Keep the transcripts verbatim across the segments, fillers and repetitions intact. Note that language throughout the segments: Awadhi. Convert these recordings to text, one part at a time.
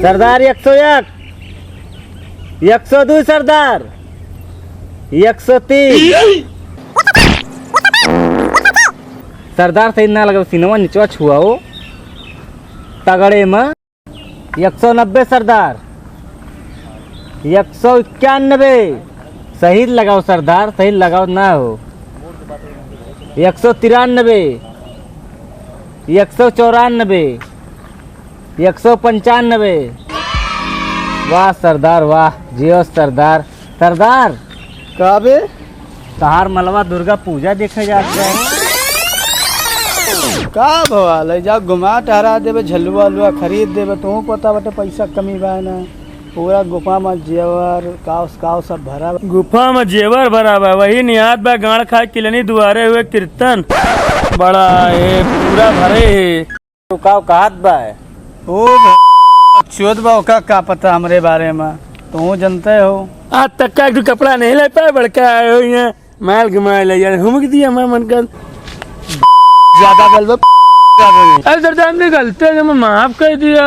सरदार एक सौ एक, एक सौ दो सरदार, एक सौ तीन। सरदार सही ना लगे, सिनेमा निचवा छुआ हो, तगड़े में। एक सौ नब्बे सरदार, एक सौ इक्यानबे, सही लगाओ सरदार, सही लगाओ ना हो। एक सौ तिरानबे, एक सौ चौरानबे, एक सौ पंचानबे। वाह सरदार वाह, जियो सरदार। सरदार। का बे? तहार मलवा दुर्गा पूजा देखे जात बा। का भवा, ले जा घुमा टहरा देबे, झलुआ उलुआ खरीद देबे। तू पता बटे पैसा कमी बा ना, पूरा गुफा में जेवर काव काव सब भरा बा। गुफा में जेवर भरा बा, वही निहात बा गाड़ खाए किलनी दुआरे हुए कीर्तन। बड़ा ए पूरा भरे है। तू का कहत बा? ओ चोद बा, ओका का पता हमरे बारे में, तू जनते हो। आज तक का एक ठो कपड़ा नहीं ले पाए, बड़का आए हो यहाँ माल घुमाए ले यार, हुमक दिया हमारे मन का। ज्यादा बोलबे। अरे सरदार, हमने गलती है, हमें माफ कर दिया।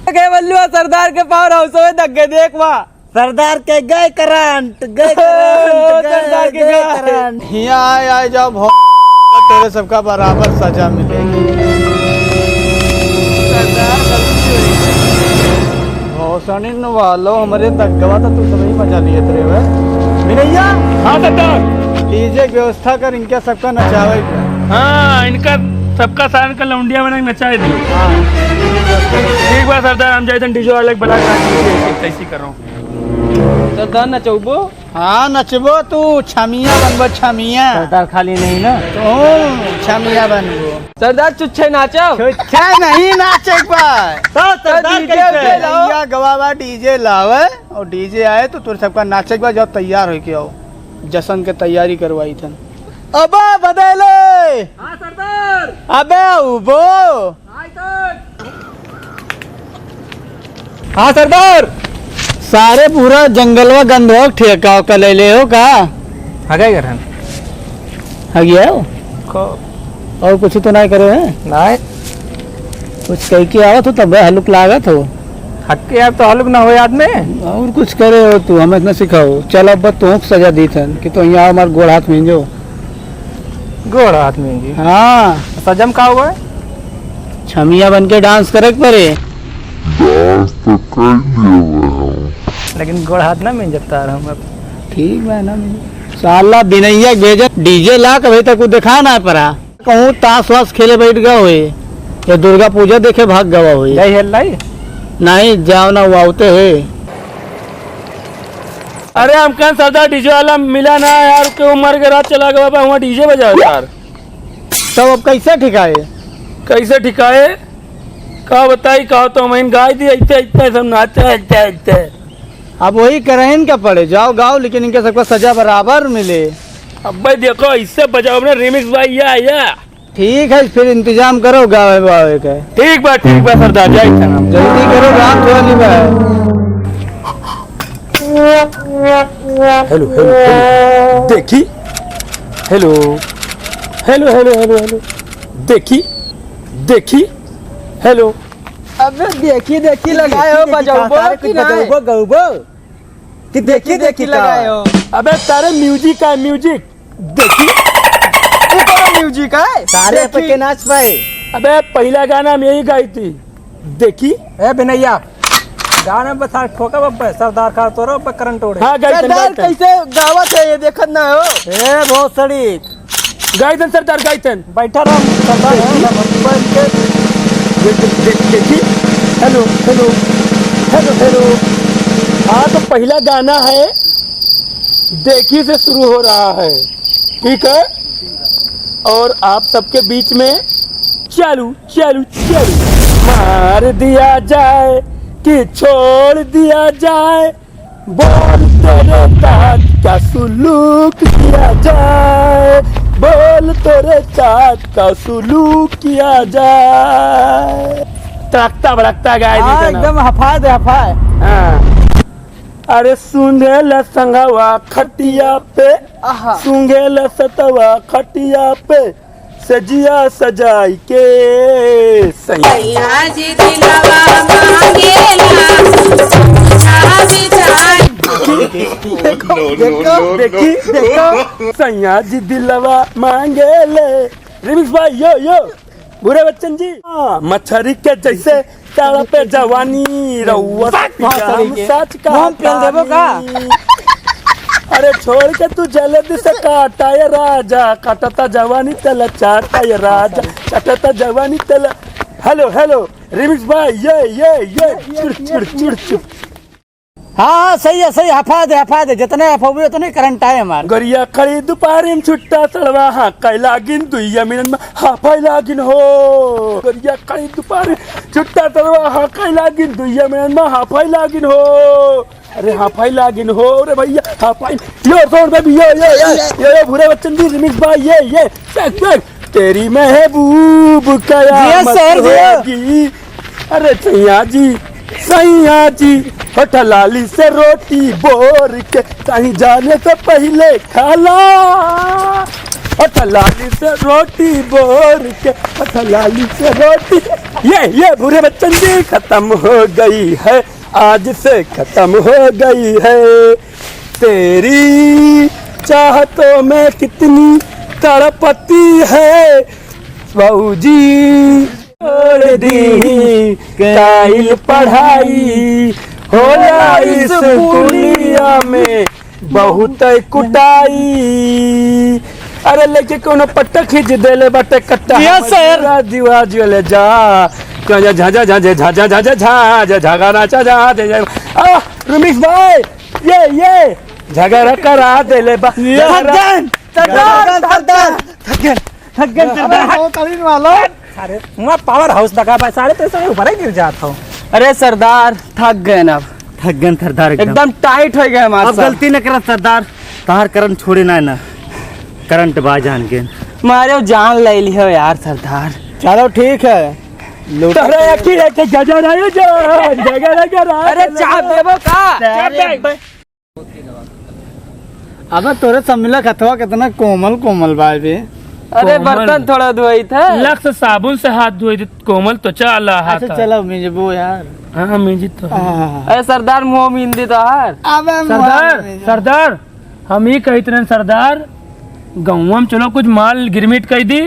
गए बल्लुआ सरदार के पावर हाउस में धक्के देख वाह। सरदार के गए करंट, गए करंट, गए, सरदार के गए गए। करंट। हियाँ आए, आए जाओ भौ-, तोरे सबका बराबर सजा मिलेगी। सरदार गलती हुई। भौसड़िन वालो, हमरे दग्गवा तो तू सबही मजा लिए तेरे हुए। मिनैया। हाँ सरदार। डीजे के व्यवस्था कर, इनके सबका नचावे के। हाँ, इनका सबका सारन का लौंडिया बना के नचाए दी। हाँ। ठीक बा सरदार, हम जाइतन डीजे वाले के बुला के कैसी करो। सरदार नचौबो? हाँ, नचबो तू, छमिया बनबो, छमिया। सरदार खाली नहीं ना? तू छमिया बनबो। सरदार चुच्छे नाचो। चुच्छे नहीं नाचे के बा। तो सरदार डीजे कैसे? उजे लाओ। भैया गवावा डीजे लावे, और डीजे आए तो तोर सबका नाचे के बा, जाओ तैयार होके आओ। जश्न के तैयारी करवाई थन। अबे बदेले। हाँ सरदार। अबे उबो। हाँ सरदार। सारे पूरा जंगलवा गंधवा ठेका ओका ले ले हो का? हगाई करन। हगिया हो? को? और कुछ तो नहीं करे हैं? नहीं। कुछ कह के आवत हो तब हलुक लागत हो। हक के आप तो हलुक ना हो याद में। और कुछ करे हो तू, हमें इतना सिखाओ। चल अब तोहक सजा दी थन कि तो यहाँ हमार गोड़ हाथ में जो। गोड़ हाथ में जी। हाँ। सजम का हुआ है? छमिया बन के डांस करे के पड़े। डांस तो कर लिए हुए हम। लेकिन गोड़ हाथ ना मिल जाता है हम अब। ठीक बा ना मिल। साला बिनैया के भेजे डीजे ला के अभी तक वो देखा ना पड़ा। कहूँ ताश वाश खेले बैठ गया होई, या दुर्गा पूजा देखे भाग गवा होई। गई हेल लाई? नहीं, जाओ ना, वो आवते है। अरे हम कहन सरदार डीजे वाला मिला ना यार, के उमर के रात चला गवा बा, वहाँ डीजे बजाओ यार। तब अब कैसे ठिकाए? कैसे ठिकाए? का बताई, का तो हम गाय दी, ऐसे, ऐसे सब नाचे, ऐसे, ऐसे। अब वही करहिन का पड़े, जाओ गाओ, लेकिन इनके सबका सजा बराबर मिले। अब्बे देखो, इससे बजाओ ना, रिमिक्स भाई, या, या। ठीक है, फिर इंतजाम करो गावे बावे के। ठीक बा, ठीक बा सरदार, जाई थे हम। जल्दी करो, रात होली बा। Hello, hello, hello. देखी। Hello. Hello, hello, hello, hello. देखी, देखी। हेलो। अबे देखी, देखी लगाए हो, देखी, देखी, बजाउबो सारे कि कुछ नहीं? बजाउबो, गउबो। कि देखी, देखी देखी का? लगाए हो। अबे तारे म्यूजिक है, म्यूजिक। देखी। ऊपर म्यूजिक है। सारे देखी। पे के नाच पाए। अबे पहिला गाना हम यही गाई थी। देखी। ए बिनैया, गाना बता ठोका बब्बे, सरदार का तोरो पे करंट उड़े। हाँ, गाई थन, सरदार गाई थन। कैसे गावत है ये देखत ना हो? ए भोसड़ी, गाई थन सरदार, गाई थन। बैठा रहो, सरदार, बैठ के। दे-, दे-, दे-, देखी। Hello, hello, hello, hello. हाँ, तो पहला गाना है, देखी से शुरू हो रहा है, ठीक है? और आप सबके बीच में चालू, चालू, चालू। मार दिया जाए कि छोड़ दिया जाए, बोल तेरे साथ क्या सुलूक किया जाए। बोल तोरे साथ का सुलूक किया जाए। तड़कता भड़कता गाय हाँ, नहीं देना। एकदम हफाए दे, हफाए। हाँ। अरे सूंघेला संघवा खटिया पे, आहा। सूंघेला सतवा खटिया पे, सजिया सजाई के सैया। सैया जी दिलवा मांगेला, आ बिचारी। देखो, देखो, देखो, देखो, सैया जी दिलवा मांगेले। रिमिक्स भाई, यो, यो। भूरे बच्चन जी। हाँ, मछरी के जैसे तड़पे जवानी, रउआ से बहुत पीछा हम तरीके। साच मुंह पेल देबो का? कहतानी। अरे छोड़ के तू जल्दी से काटा ये राजा, काटता जवानी तेला चाटा ये राजा, चाटता जवानी तेला। हेलो, हेलो, रिमिक्स भाई, ये, ये, ये, चुड़, चुड़, चुड़, चुड़। हाँ, हाँ, सही है, सही, हफा दे, हफा दे, जितने हफोबे उतने करंट आए हमार। गरिया खड़ी दुपारी में छुट्टा सड़वा, हाँ, कई लागिन दुइया मिनट में, हाँ, फाई लागिन हो। गरिया खड़ी दुपारी में छुट्टा सड़वा, हाँ, कई लागिन दुइया मिनट में, हाँ, फाई लागिन हो। अरे, हाँ, फाई लागिन हो, रे भैया, हाँ, फाई। यो, सुन, बेबी, यो, यो, यो, यो, यो, भूरे बच्चन जी, रिमिक्स भाई, ये, ये, बैक, बैक। तेरी महबूब कयामत जिया सर, जिया। होगी। अरे सैया जी, सैया जी, होठ लाली से रोटी बोर के कहीं जाने से पहिले खाला। होठ लाली से रोटी बोर के, होठ लाली से रोटी। ये, ये भूरे बच्चन जी खत्म हो गई है, आज से खत्म हो गई है। तेरी चाहतों में कितनी तड़पती है फौजी। छोड़ दी काइल पढ़ाई, होला इस दुनिया में बहुत कुटाई। अरे लेके कोनो पट्टा खींच देले बाटे कट्टा। Yes, sir. जीवा, जीवा ले जा। जा, जा, जा, जा, जा, जा, जा, जा, जा, जा, जा, जा, जा, जा, जा, जा, जा, जा। आ, रमेश भाई, ये, ये, झगड़ा करा देले बा। ये झगड़ा सरदार, सरदार, सरदार। थक गए, थक गए अबे सरदार। बहुत अमीर वाला। अरे, वहाँ पावर हाउस लगा बा, सारे तो ऐसे ऊपर ही गिर जात हो। अरे सरदार, थक गए ना अब। थक गए सरदार एकदम। एकदम टाइट हो गए हमारे अब साथ। गलती न करत सरदार, तहार करंट छोड़े ना ना, करंट बा जान के। मारे जान ले लियो यार सरदार। चलो ठीक है। लूट तोहरा एक ही एक गजर आयो जान, गजर, गजर। अरे चाप देबो का? चाप दे। अबे तोरे सब मिला हथवा कितना कोमल कोमल बा बे। अरे कोमल। बर्तन थोड़ा धोई थे। लक्स साबुन से हाथ धोई थे, कोमल त्वचा अल्लाह अच्छा, हाथ। चलो मिंजबो यार। हाँ, हाँ, मिंजी तो है। हाँ। अरे सरदार मुँह मिंदी तो हार। अबे सरदार, मुँह मिंजबो। सरदार, हम ई कहित रहन सरदार, गौवा में चलो कुछ माल गिरमिट कइ दी,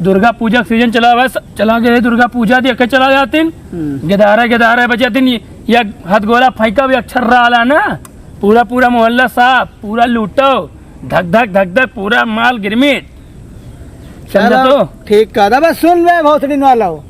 दुर्गा पूजा के सीजन चला हुआ है, स-, चला गए दुर्गा पूजा देखे चला जातिन, हम्म। गेदारा, गेदारा बजातिन, या हथगोला फेंका भी अक्षर रहा ना, पूरा, पूरा मोहल्ला साफ, पूरा लूटो, धक, धक, धक, धक, पूरा माल गिरमिट। समझा चलो, तो? ठीक कह रहा, बस सुन बे, भोसड़ी वाला हो।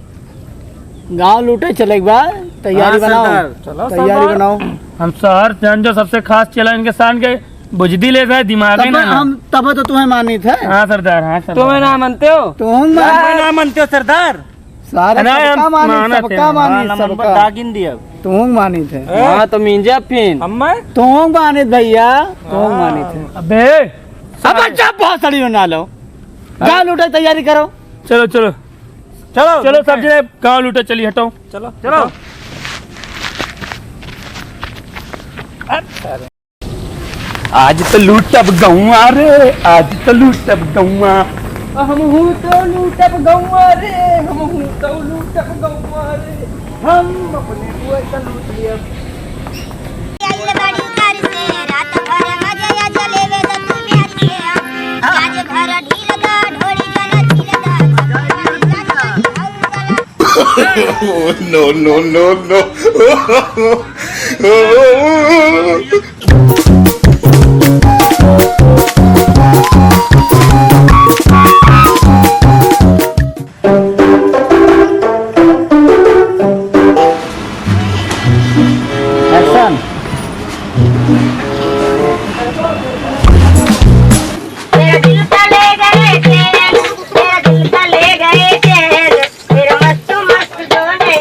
गाँव लूटे चले एक बार, तैयारी हाँ, बनाओ, सरदार। चलो, तैयारी सरदार। बनाओ। हम शहर जान जो सबसे खास चला इनके शान के बुजदी ले जाए, दिमाग ही तब ना, ना। हम, तब तो तुम्हें मानित है। हाँ, सरदार, हाँ, सरदार। तुम्हें ना मानते हो? तुम मान- तुम्हें ना मानते हो, सरदार? सारे अरे, सबका हम मानित, मानत सबका है। मानित, हाँ, नंबर सबका। दागिन दिया। तुम मानित है। हाँ, तो मींजा फिन। हम्मे? तुम मानित भैया, तुम हाँ। मानित है। अबे। अब अच्छा बहुत सड़ी बना लो। गाँव लूटे तैयारी करो। चलो, चलो। चलो, चलो, सब जने गाँव लूटे चली, हटो। चलो, चलो। हटो। आज तो लूटब गौवा रे, आज तो लूटब गौवा। हमहू तो लूटब गौवा रे, हमहू तो लूटब गौवा रे। हम अपने बुआ का लूट लिया। आइल बाड़ी घर से, रात भर मजे आ जलेबे द तू प्यार से। आज भर ढील दा, ढोली जन छील दा। Oh, no, no, no, no. Action. तेरा दिल का ले गए चैन, तेरा दिल का ले गए चैन, तेरा मस्त मस्त जोड़े।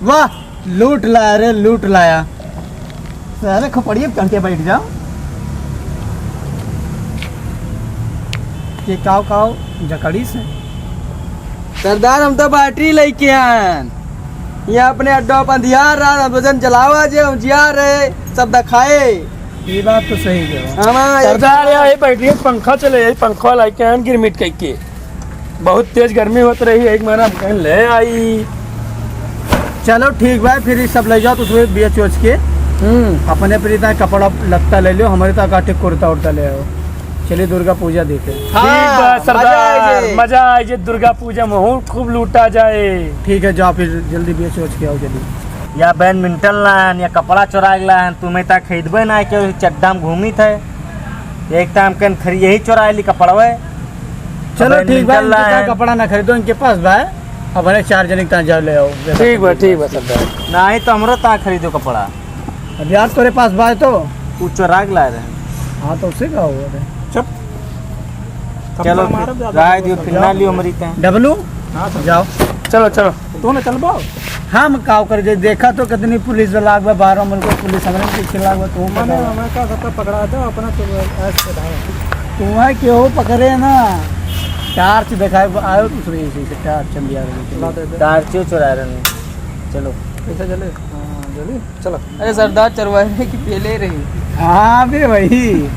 वाह, लूट लाया रे, लूट लाया। सारे खोपड़िए पे चढ़ के बैठ जाओ। ये काव काव जकड़ी से। सरदार, हम तो बैटरी लेके आयन। यहाँ अपने अड्डा पर अंधियार रहा, हम वजन चलावा जे, हम जिया रहे, सब दिखाए। ये बात तो सही है। हाँ, सरदार, यार, ये बैटरी पंखा चले, यही पंखा लेके आयन गिरमिट करके। बहुत तेज गर्मी होत रही, एक महीना हम कहीं ले आई। चलो ठीक बा, फिर ये सब ले जाओ तो उसमें बेच वेच के हम्म। अपने पर इतना कपड़ा लत्ता ले लो, हमारे तक आटे कुर्ता उर्ता ले आओ। चलिए दुर्गा पूजा देखे। हाँ, ठीक बा मजा सरदार, आए जे। मजा आए जे दुर्गा पूजा में हो, खूब लूटा जाए। ठीक है, जाओ फिर जल्दी बेच वेच के आओ जल्दी। या बैडमिंटन लायन, या कपड़ा चोरा के लायन, तुम्हें तक खरीदबे ना के चड्डा में घूमित है। एक तो हम कन खरी यही चोरा ली कपड़वे। चलो अब ठीक बा, निकल इनके रहा पास है। कपड़ा ना खरीदो, इनके पास बा। अब अरे चार जने के तहाँ जाओ ले आओ। ठीक बा, ठीक बा सरदार। नहीं तो हमरो तहाँ खरीदो कपड़ा। अब यार तोरे पास बा तो। उ चोरा के लाए रहे। हाँ तो उसे का हुआ रे? चुप। चलो थप्पड़ मारब फिर, ज्यादा। राय दियो, फिर ना लियो हमारी तहाँ। डब्लू, हाँ सर। जाओ। चलो, चलो। तू ना चलबो? हम काव कर जे देखा तो कितनी पुलिस लाग बा, बारह मुल्क पुलिस हमरे पीछे लाग बा, तू मने पकड़ा। हमें का करता पकड़ा दो, अपना तो ऐश से धाओ। तुम्हें क्यों पकड़े ना? टार्च दिखाए आयो दूसरे इसी से, टार्च चंदिया रही ला दे दे। टार्च चुरा रहे हैं। चलो। कैसे चले? हाँ, जल्दी। चलो। अरे सरदार चरवाहे की पेले रही। हाँ बे वही।